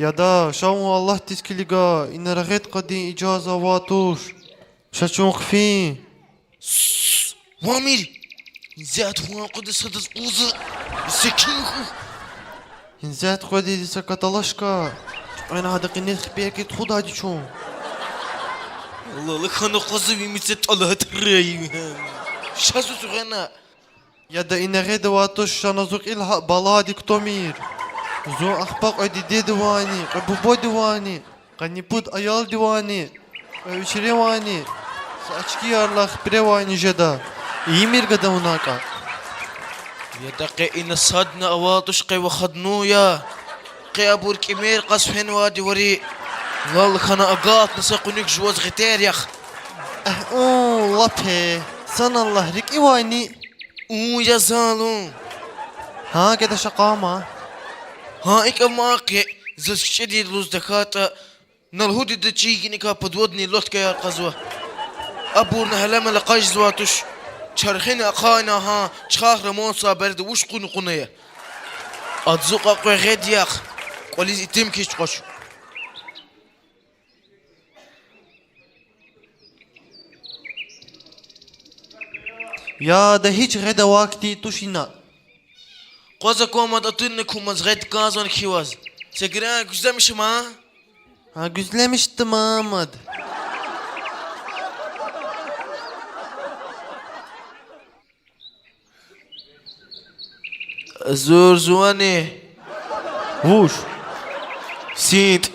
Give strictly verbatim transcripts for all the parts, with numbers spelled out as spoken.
Яда, ша вун Аллагьдиз килига, ина регъуь къведин ижаза авай туш. Ша чун хъфин. Вамир! Ин зят хъван къведа садаз уза. Секин хьухь. Ин зят къведа са каталашка. Чуькьвена гьада къенез хипер кьи тухудайди чун. Аллагь, лакана къваза ви меци тӀалатра ив. Ша зу сугъена. Яда, ина гъеда авай туш, ша на зу кьил гьа баладик кутамир. Зун ахпа кьве дидедивайни, кьве бубадивайни, къанни пуд аялдивайни, кьве вичеривайни, са ачкияр алай хипривайни жеда. Ийимир гада вуна кӀа. Яда, къе ина садни авай туш, къе выходной я. Къе абур кӀимер кьаз фенвайди вари. Лал хьана агатна са къуьнуьк жуваз гъетер яхъ. Агь, ун, лап я. Санал лагь, рикӀивайни? Ун, я залум. Гьа, гада, ша къама. Гьа, икӀ ама къе, заз кичӀедин лугьуз тахьайтӀа, на лугьудида, чи гиникай подводный лодкаяр кьазва. Абурни гьеле-меле къачузвай туш. Чархини ахъайна, гьа, чхах ремонт са береда вуч кьуна кьуна я. Ада зу кьве гъед яхъ, кӀвализ итим хьиз чӀугвач. Яда, гьич гъед авай хьтин туш ина. Къваз аквамад, атунни кумаз гъед кӀанзавани хьи ваз. Сегран гуьзлемишма? Гьа, гуьзлемишда мамад. Зурзувани? Вуш? СинтӀ.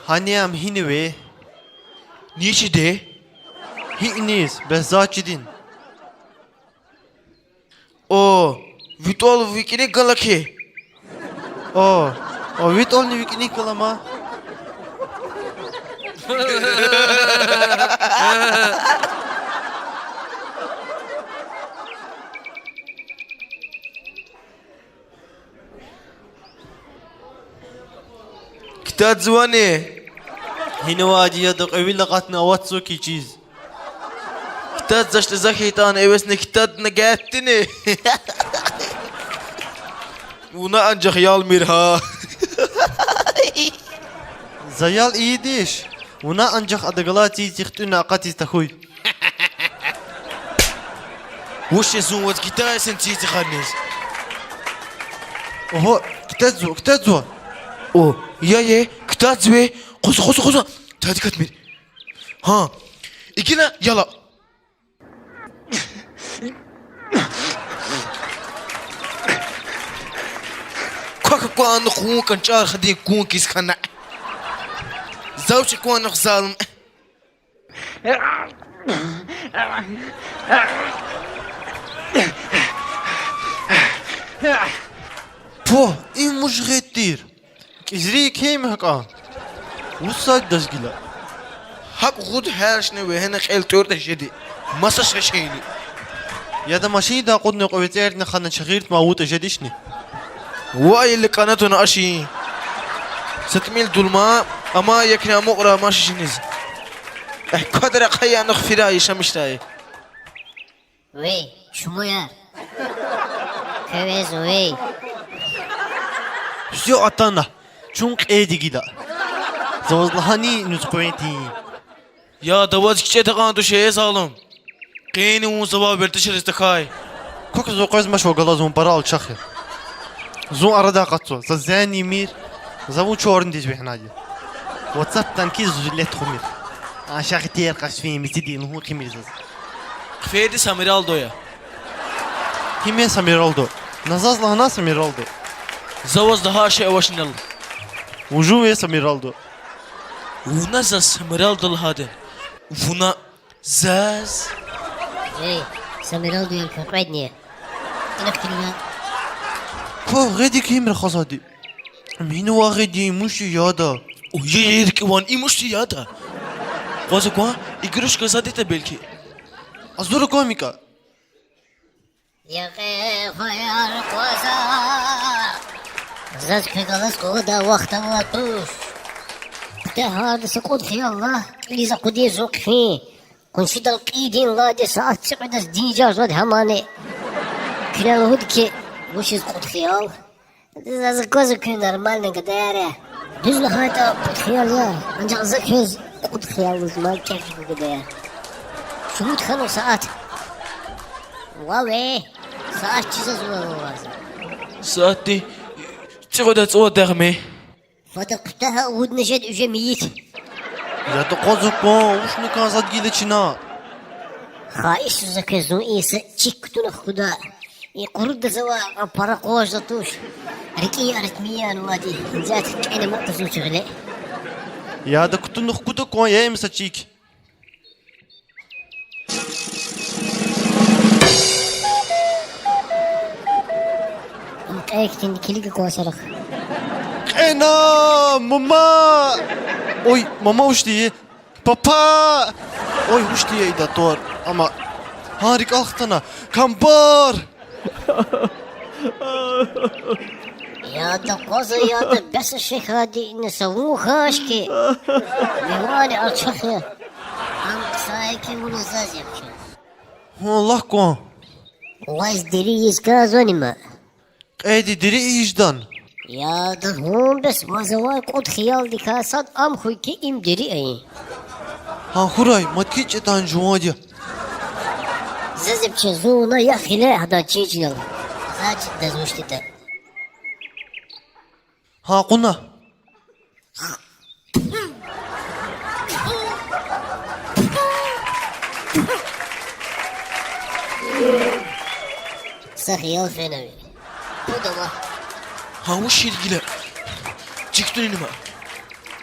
Гьани ам гьиниве? Ничиде? Гьиниз, бес заз чидин. О, ви тӀвал ви кӀаник гала хьи? О, о, ви тӀвални ви кӀаник гала ман. Ктадзавани? Гьинавайди яда, кьве вил акъатна аватзава хьи чиз. КтадзавачтӀа, за хьайитӀани эвесна ктадна гатдини? Вуна анжах ялмир гьа. За ял ийидиш. Вуна анжах адахъ галай цицихъ тӀуьна акъатиз тахьуй. Вуч я, зун ваз китайсан цицихъар низ? Огьо, ктадзава, ктадзава. О, я, я, ктадзава. Къваз, къваз, къваз. Тадикатмир. Гьа. Игила, яла. Квахь кван, хъун кӀан, чӀар хадин кун кис хьана. Зав чи кван, залум. Пу, им муж гъед тир. КӀизри ким гьакӀан? Вуч сад даз гила? ГьакӀ гъуд гьяршни вегьена кьел тӀуьртӀа жеди. Маса шешейни. Яда, машиндай акъудна кьве вецӀерни хана чагъиртӀ ма авутӀа жедишни? Вай, или кӀана туна ашин. Са тӀимил дулма, ама екни амукьра машиниз. Эхь, квадра хъая анахъ фирай, яшамишдай. Вей, шумуяр. Квез вей. Всё, атана. Чун кьейди гила. За ваз лагьани нуькъвен тин. Яда, ваз кичӀе такьан туш, э, залум. Къени вун завай вертишариз тахьай. Квахь зун къвезмач, вун галаз, вун пара алчах я. Зун арадай акъатзава. За зенни ийимир. За вун чорнидиз вегьенайди я. WhatsApp-дан киз зулет хумир. А шагьи тер къашфин мицидин лугьун хъийимир заз. Хъфейди Самиралдо я. Ким я Самиралдо? На заз лагьана Самиралдо. За ваз лагьай шей авач инал. Вужув я Самиралдо? Вуна заз Самиралдо лагьайди. Вуна заз. Эй, Самиралдо ян квекьведни я. Инихъ килигна. Квахь гъеди ким рахазвайди. Им гьинава гъеди, им муш я яда. О, е, е, рикӀиван, им муш я яда. Къваз акван, игрушка задета белки. Азур аквамика. Я кьве хваяр къваза. Заз квез галаз къугъвадай вахт авай туш. Куьтягьарда са кьуд хиял лагь, кьилиз акъудиз зун хъфин. Къуншидал кьейидалди са ацукьидаз динжар жувад гьамани. Куьне лугьуди хьи, вучиз кьуд хиял? Заз аквазва куьн нормальный гадаяр я. Дуьз лагьайтӀа, пуд хиял я, анжах за квез кьуд хиял лугьузва, кӀев чӀугвада. Шумуд хьанва сят? Ваве, сят чизазва ваз. Сятди цӀикьвед цӀувад дагъме. Фада куьтягь авудна жеда уже мейит. Яда, къваз акван, вучна кӀан зад гила чна. Хаиш за квез, зун и са чик кутуна хкуда. И къурудаз авай а пара къваз за туш. РикӀин аритмия авайди, зят кӀена мукьзавач гъиле. Яда, кутуна хкуда кван, я им са чик. Ам кьей хьтинди килига кван сарах. Кьена, мама! Ой, мама вучди я? Папа! Ой, вучди я ида тӀвар? Амма гьа рикӀел хтана. Камбар! Яда, къваза, яда, бес шехьади ина са вун хьач хьи. Мивани алчах я. Ам ксаики вуна заз яб чи. Гьа, лагь кван. Ваз дири ийиз кӀанзавани ма? Кьейди дири ийиз жедан? Яда, гьун бес, ваз авай кьуд хиялдикай сад ам хьуй хьи, им дири ая. Гьа, хьурай, мад хьи чӀетӀан жуван я. Заз яб чи, зун вуна яхъ гъиле гьадан чиз чилел. Заз чидазвач тида. Гьа, кьуна. Са хиял фена ви. Пуд ава. Гьа, вуч хьайила гила? Чик тунима.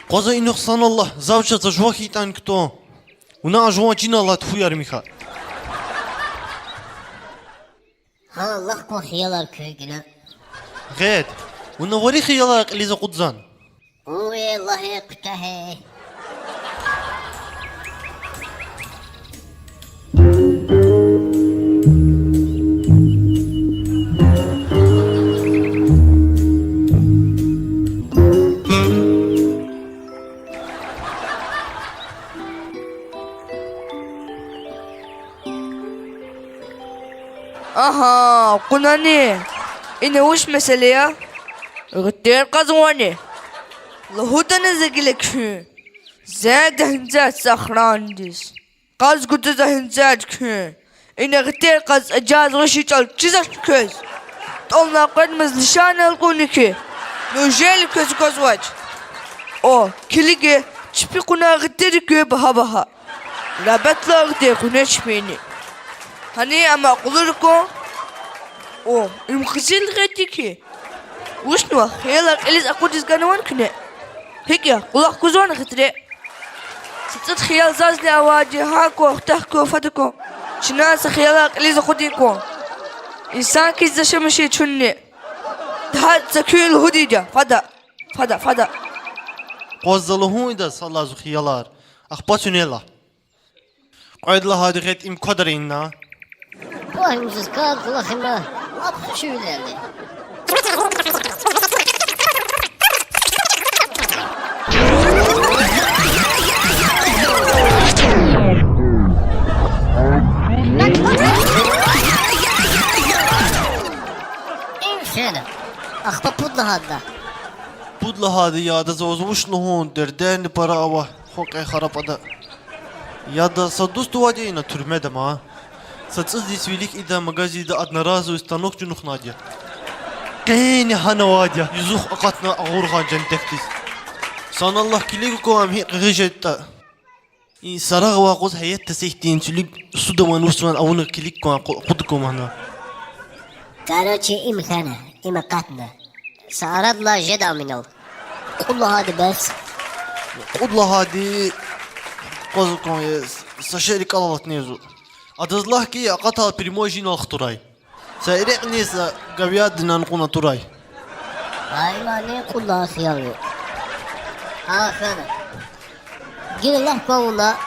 Къваза, инихъ санал лагь, завча за жува хьайитӀани кутун. Вуна а жуван чинал алат фу ярмиха. Гьа, лагь кван хиялар куь гила. Гъед, вуна вари хиялар кьилиз акъудзан. Уве, лагье, куьтягье. Агьа, кьунани? Ина вуч месэла я? Гъетер кьазвани? Лугьудани за гила куьн? Зегь гьиндзет са храндиз. Къаз гудаз гьиндзет куьн. Ина гъетер кьаз эжез вуч ичӀал чизвач квез? ТӀвал накъведмаз лишан элкъуьнни хьи. Неужели квез аквазвач? О, килиг, чпи кьуна гъетер куь багьа-багьа. Рабатла гъетер кьуна чпини. Гьани ам акьулур кван? О, им къизил гъед я хьи. Вучнава, хиялар кьилиз акъудиз ганвани куьне? ГьикӀ я, кӀвалах гузвани гъетре? Са цӀуд хиял зазни авайди, гьа кван, хутах кван, фада кван. Чна са хиялар кьилиз акъудин кван. Инсан хьиз яшамиш я чунни. Дагьа за куьн лугьудайди я, фада, фада, фада. Къваз за лугьун идаз, са лугьуз хиялар. Ахпа цуьнела. Кьвед лагьайди гъед, им квадар ина. Вагь, им заз кар кӀвалах има, лап хушвилелди. Им фена. Ахпа пуд лагьайди. Пуд лагьайди я, адаз ваз вуч лугьун, дердерни пара ава, хва кьей харапӀ ада. Яда, са дуст авайди я ина туьрмеда ма. Са цӀуд йис вилик ида магазинда одноразовый станок чуьнуьхнайди я. Къени гьана авайди я, юзух акъатна агъургъан жендекдиз. Санал лагь, килиг кван, ам гьикӀ гъиз жедатӀа. И сарагъ авай къуз гьаятда сихьтин цуьлуьб судаван вусван авуна килиг кван, къу-, къуд кван гьана. Короче, им хьана, им акъатна. Са арадилай жеда ам инал. Кьуд лагьайди бес. Кьуд лагьайди, къваз кван, са шей рикӀел алатна зун. Адаз лагь хьи, акъатайла прямой жинал хтурай. Са эрекьни са говядинани кьуна турай. Ай, мани кьуд лагьай хиял я. Гьа хьана. Гила лагь кван вуна.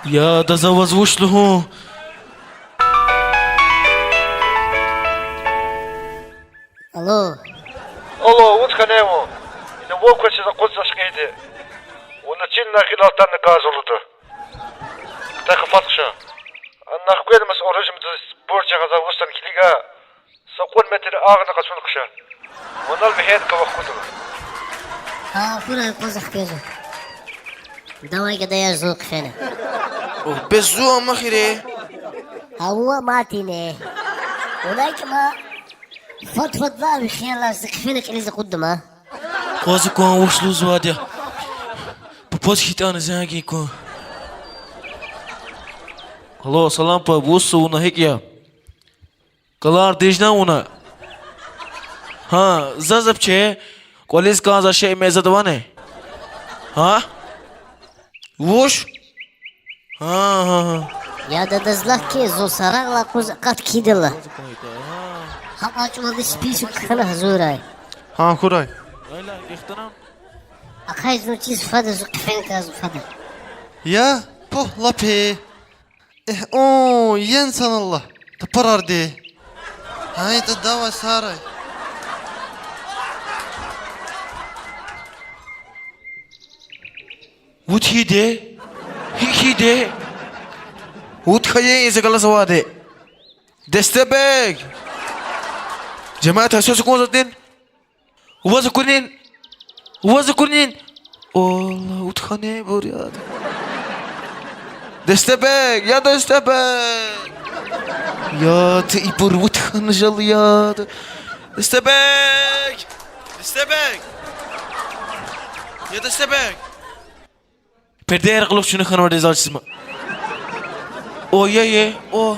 Яда, за ваз вуч лугьун? Алло. Алло, вуч хьанай вун? Ина вун квачиз акъудзавач хьи ди. Вуна чинна гъилалтана кӀанзава лугьуда. Хтай хъфаз хъша. Аннах кведмас оружиемдиз бурж жагъаза вустан килига, са кьуд метр агъна къачуна хъша. Ванал вегьена кавахкудава. А, хьурай, акъваз хквезва. Давай, гада, яр зун хъфена. О, бес зун амай хьи. Гьа, вун амай тине. Вуна кӀама, фад-фад лагь ви хиялар, зи хъфена кьилиз акъудда ман. Къваз кван, вуч лугьузвайди я. Папаз хьайитӀани зенг ийин кван. Алло, салам паб, вуч я вуна, гьикӀ я? Калар дижна вуна? Гьа, заз абче, кӀвализ кӀанзавай шей-мей зада авани? Гьа? Вуч? Гьа, гьа, гьа. Яда, адаз лагь хьи, зун сарагъла акъуз акъат кхьидайла. Гьа, кьван чӀавалди список хьана гьазурай. Гьа, хьурай. Ахъай зун чиз фада, зун хъфена кӀанзава фада. Я, пу, лап я. Э, о, ен саналла, тапарарди. Гьайда, давай, сарай. Вуч хьайиди? ГьикӀ хьайиди? Вуч хьайи и за галаз авайди? Дестебег! Жемят, гьа сес акунзаватӀани? Ваз акунин? Ваз акунин? Аллагь, вуч хьанибур яда. Дестебег, я Дестебег! Яда, ибур вуч хьана жал яда. Дестебег! Дестебег! Я Дестебег! Пердейрихъ галаз чуьнуьхнавайди заз чизма. О, я, я, о.